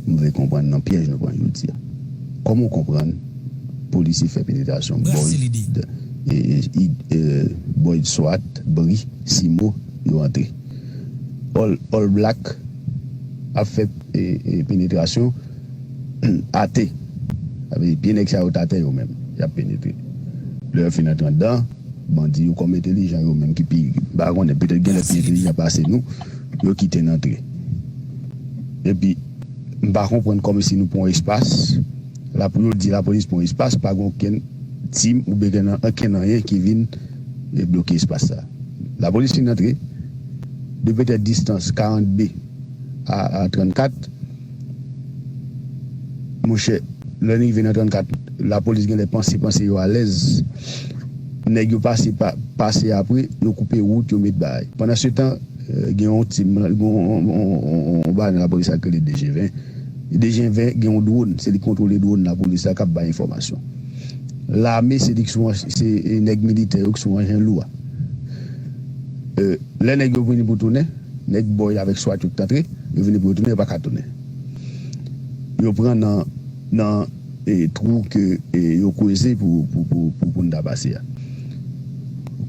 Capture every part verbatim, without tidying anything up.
M vle konprann nan pyèj nou pran jodi a. Kòman w konprann polisye fè penetrasyon Boyd, e, e, e, Boyd Swat, Bri, Simo, yo antre. All, All Black ap fè, e, e, penetrasyon atè. Sa vle di pye nèg sa yo t atè yo menm. Y ap penetre. Lè yo fin antre anndan, bandi yo kòm entelijan yo menm ki pi, m pa konnen, petèt genlè pi entelijan pase nou, yo kite n antre. Epi, m pa konprann kòmsi nou pran yon espas, la pou yo di lapolis pran yon espas, pa gen okenn tim oubyen gen okenn anyen ki vin e bloke espas sa. Lapolis fin antre, de petèt distans karant B a, a trannkat, monchè, lè n rive nan trannkat, lapolis genlè panse, panse yo alèz. Nèg yo pase pa, pase apre, yo koupe wout, yo met bagay. Pandansetan, e, gen yon tim, gen yon, yon, yon, yon, yon bagay nan lapolis la ki rele D G ven. D G ven gen yon dwòn, se li ki kontwole dwòn lapolis la k ap bay enfòmasyon. Lame, se li ki sou, se, e, nèg militè yo ki sou anjen lou a. E, lè nèg yo vini pou tounen, nèg Boyd avèk Swat yo ki t antre, yo vini pou yo tounen, yo pa ka tounen. Yo pran nan, nan, e, twou ke, e, yo kweze pou, pou, pou, pou, pou n ta pase a.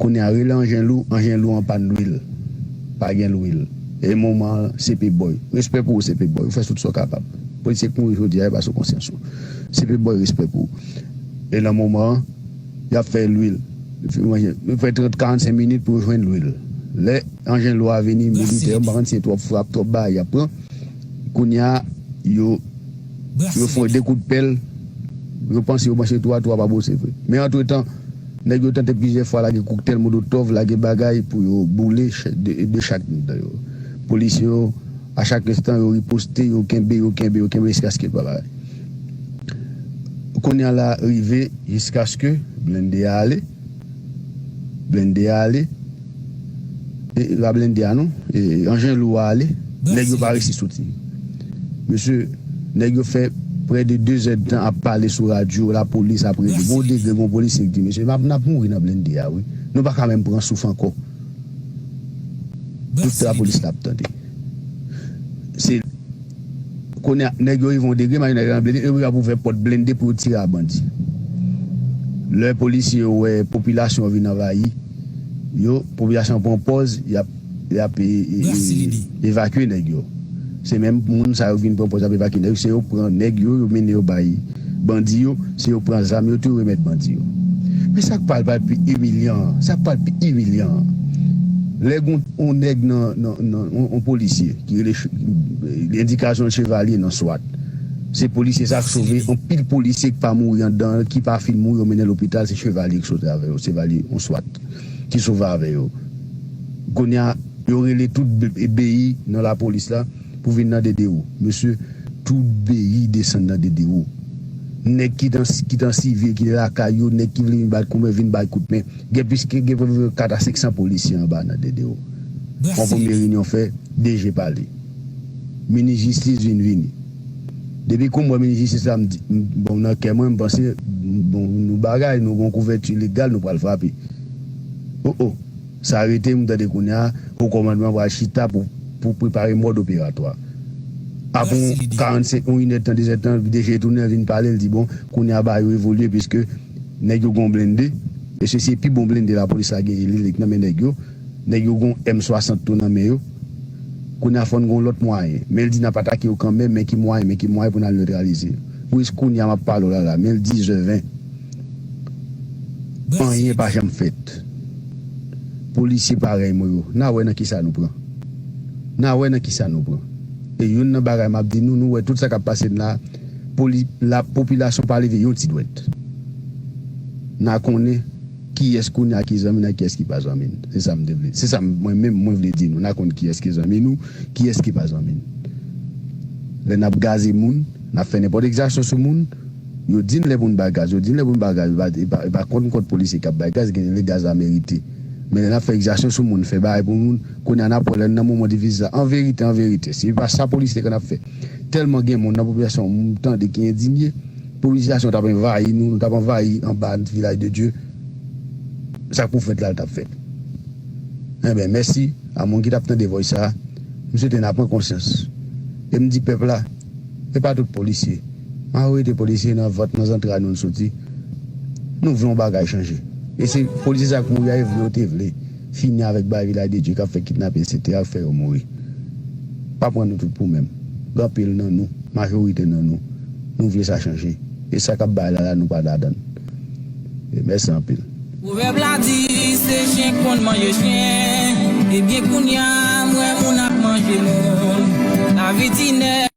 Kounye a, rele anjen lou, anjen lou an pàn lwil. Pa gen lwil. E moman an, C P Boyd. Respè pou ou, C P Boyd. Ou fè tout sa w kapab. Polisye k mouri jodi a, e pa sou konsyans ou. C P Boyd, respè pou ou. E nan moman an, y ap fè lwil. Yo fè trant, karannsenk minit pou yo jwenn lwil. Lè anjen lou a vini, militè yo, m pa konn si se twòp frap, twòp bagay y ap pran. Kounye a, yo, yo fè de kout pèl. Yo panse yo branche twou a, twou a pa branche vre. Men antretan, nèg yo tante plizyè fwa lage koktèl molotòv, lage bagay pou yo boule ch-, de, de chak mitan yo. Polisye yo, a chak enstan, yo riposte, yo kenbe, yo kenbe, yo kenbe, jiskaske l pa bay. Kounye a la rive, jiskaske blende a ale. Blende a ale. E, e pa blende a non. E, anjen lou a ale. Nèg yo pa resi soti. Mesye, nèg yo fè prè de de zè d tan ap pale sou radyo, lapolis ap rele. Gon degre, gon polisye ki di, "Mesye, n ap, n ap mouri nan blende a, wi. Nou pa ka menm pran souf ankò." Tout lapolis la ap tande. Se Kounye a, nèg yo rive yon degre, malgre nèg yo nan blende, yo ap ouvè pòt blende pou yo tire a bandi. Lè polisye yo wè popilasyon an vin anvayi yo, popilasyon an pran pòz, y ap, y ap, e, e, e, evakye nèg yo. Se menm moun sa yo vin pran pòz ap evakye nèg yo, se yo pran nèg yo, yo mennen yo bay bandi yo, se yo pran zam yo tou, yo remèt bandi yo. Men sa k pral, pral pi imilyan an, sa k pral pi imilyan an, lè gon yon nèg nan, nan, nan yon, yon polisye ki rele ch-, endikasyon Chevalye nan Swat. Se polisye sa k sove anpil polisye ki pa mouri anndan, ki pa fin mouri, yo mennen lopital, se Chevalye ki sove avè yo, Chevalye yon Swat ki sove avè yo. Kounye a, yo rele tout be-, beyi nan lapolis la pou vin nan D D O. Mesye, tout beyi desann nan D D O. Nèg ki t an, ki t an sivil, ki te lakay yo, nèg ki vle vin bat koumè, vin bay kout men. Gen plis ke, gen kat a senk san polisye anba nan D D O. Yon premye reyinyon fè, D G pale. Minis jistis vin vini. Depi kou m wè minis jistis la, m di, m, bon, nan kè mwen, m panse, m, bon, nou bagay, nou gon kouvèti legal, nou pral frape. O, o. Sa rete, m tande kounye a, wo kòmandman pral chita pou, pou prepare mòd operatwa. Apre yon karannsenk, yon inèdtan, dezèdtan, D G tounen vin pale, l di, bon, kounye a bagay yo evolye, piske nèg yo gon blende, e se, se pi bon blende lapolis la genyen, li, li k nan men nèg yo. Nèg yo gon M swasant tou nan men yo. Kounye a fò n gon lòt mwayen. Men l di n ap atake yo kanmenm, men ki mwayen, men ki mwayen pou n al netralize yo. Pou jis kounye a m ap pale w la la, men l dizè ven. Anyen pa janm fèt. Polisye parèy mwen yo, n a wè nan kisa nou pran. N a wè nan kisa nou pran. E youn nan bagay m ap di nou, nou wè tout sa k ap pase n la, poli-, la popilasyon pa leve yon ti dwèt. N a konnen kiyès kounye a ki zanmi n ak kiyès ki pa zanmi n. Se sa m te vle. Se sa m, mwen menm, mwen vle di nou. N a konn kiyès ki zanmi nou, kiyès ki pa zanmi n. Lè n ap gaze moun, n ap fè nenpòt egzasyon sou moun, yo di n lè pou n ba gaz, yo di n lè pou n ba gaz, e pa, e pa, e pa kont n kont polisye k ap bay gaz, gen lè gaz la merite. Men lè n ap fè egzasyon sou moun, fè bagay pou moun, kounye a n ap wè lè n nan moman difisil la. An verite, an verite, se pa sa polisye k ap fè. Tèlman gen moun nan popilasyon, m tande ki endinye, popilasyon t ap anvayi nou, nou t ap anvayi anba Vilaj de Dye. Sa k pou fèt la, l t ap fèt. Enben, mèsi a moun ki t ap tande voice sa a. M swete n a pran konsyans. E m di pèp la, E pa tout polisye. Majorite polisye nan vant, nan zantray nou n soti. Nou vle yon bagay chanje. E se polisye sa k mouri a, e vle yo te vle fini avèk bagay Vilaj de Dye k ap fè kidnape, etsetera, k fè yo mouri. Pa pran nou tout pou menm. Gen anpil nan nou, majorite nan nou, nou vle sa chanje. E sa k ap bay la la, nou pa ladan l. E mèsi anpil. Pwovèb la di, se chen k konn manje chen. Ebyen, kounye a, m wè moun ap manje moun. Lavi di nèg.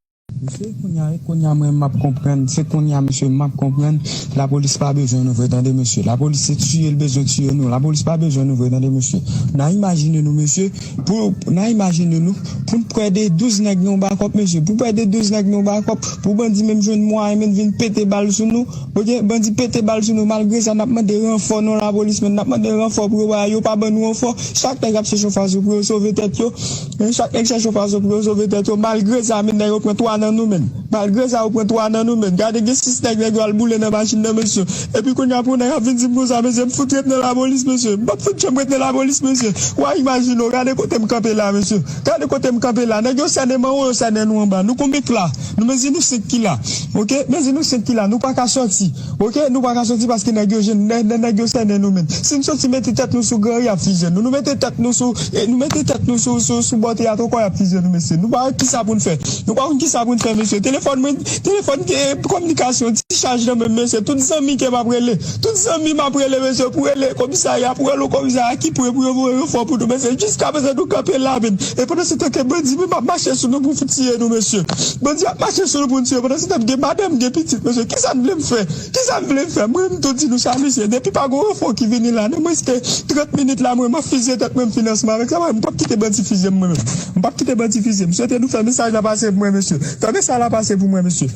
Mesye, kounye a, kounye a, mwen, m ap konprann. Se kounye a, mesye, m ap konprann. Lapolis pa bezwen nou vre, tande, mesye. Lapolis, se tiye l bezwen tiye nou. Lapolis pa bezwen nou vre, tande, mesye. N a imajine nou, mesye, pou, n a imajine nou, pou n pran de douz nèg nan yon bakòp, mesye. Pou pran de douz nèg nan yon bakòp, pou bandi menm jwenn mwayen, menm vin pete bal sou nou. Ok, bandi pete bal sou nou, malgre sa, n ap mande ranfò nan lapolis, men n ap mande ranfò pou yo ba yo, pa ban nou ranfò. Chak nèg ap chèche yon fason pou yo sove tèt yo. Men chak nèg chèche yon fason pou yo sove tèt yo. Malgre sa, men nèg yo pran twa nan nou, men. Malgre sa, yo pran twa nan nou, men. Gade, gen sis nèg, nèg yo al boule nan machin nan, mesye. Epi kounye a, pou nèg ap vin di m konsa, mesye, m fout ret nan lapolis, mesye. M p ap fout janm ret nan lapolis, mesye. W a imajine w, gade kote m kanpe la, mesye. Gade kote m kanpe la. Nèg yo sènen m anwo, yo sènen nou anba. Nou konbyen k la? Nou mezi nou senk ki la. Ok? Mezi nou senk ki la. Nou pa ka sòti. Ok? Nou pa ka sòti paske nèg yo jwenn, nèg, nèg, nèg yo sènen nou menm. Si n sòti mete tèt nou sou gran, y ap fizye nou. Nou mete tèt nou sou, e nou mete tèt nou sou, sou, sou bò teyat ankò, y ap fizye nou, mesye. Nou pa konn kisa pou n fè. Nou pa konn kisa pou n fè, mesye. Telefòn mwen, telefòn ke kominikasyon, ti chaj nan men m, mesye. Tout zanmi ke m ap rele. Tout zanmi m ap rele, mesye, pou rele komisarya, pou rele komisarya ki pre pou yo voye ranfò pou nou, mesye. Jiskaprezan, nou kanpe la menm. E pandan se tan ke bandi menm ap mache sou nou pou tiye nou, mesye. Bandi ap mache sou nou pou n tiye. Pandan se tan, m gen madanm, m gen pitit, mesye. Kisa n vle m fè? Kisa n vle m fè? Mwen, m tou di nou sa, mesye. Depi pa gen ranfò ki vini la, nan mwens ke trant minit la, mwen, m ap fizye tèt mwen, m fin ansanm avèk sa. Mwen, m p ap kite bandi fizye m, mwen menm. M p ap kite bandi fizye m. M swete nou fè mesaj la pase pou mwen, mesye. Fè mesaj la pase pou mwen, mesye.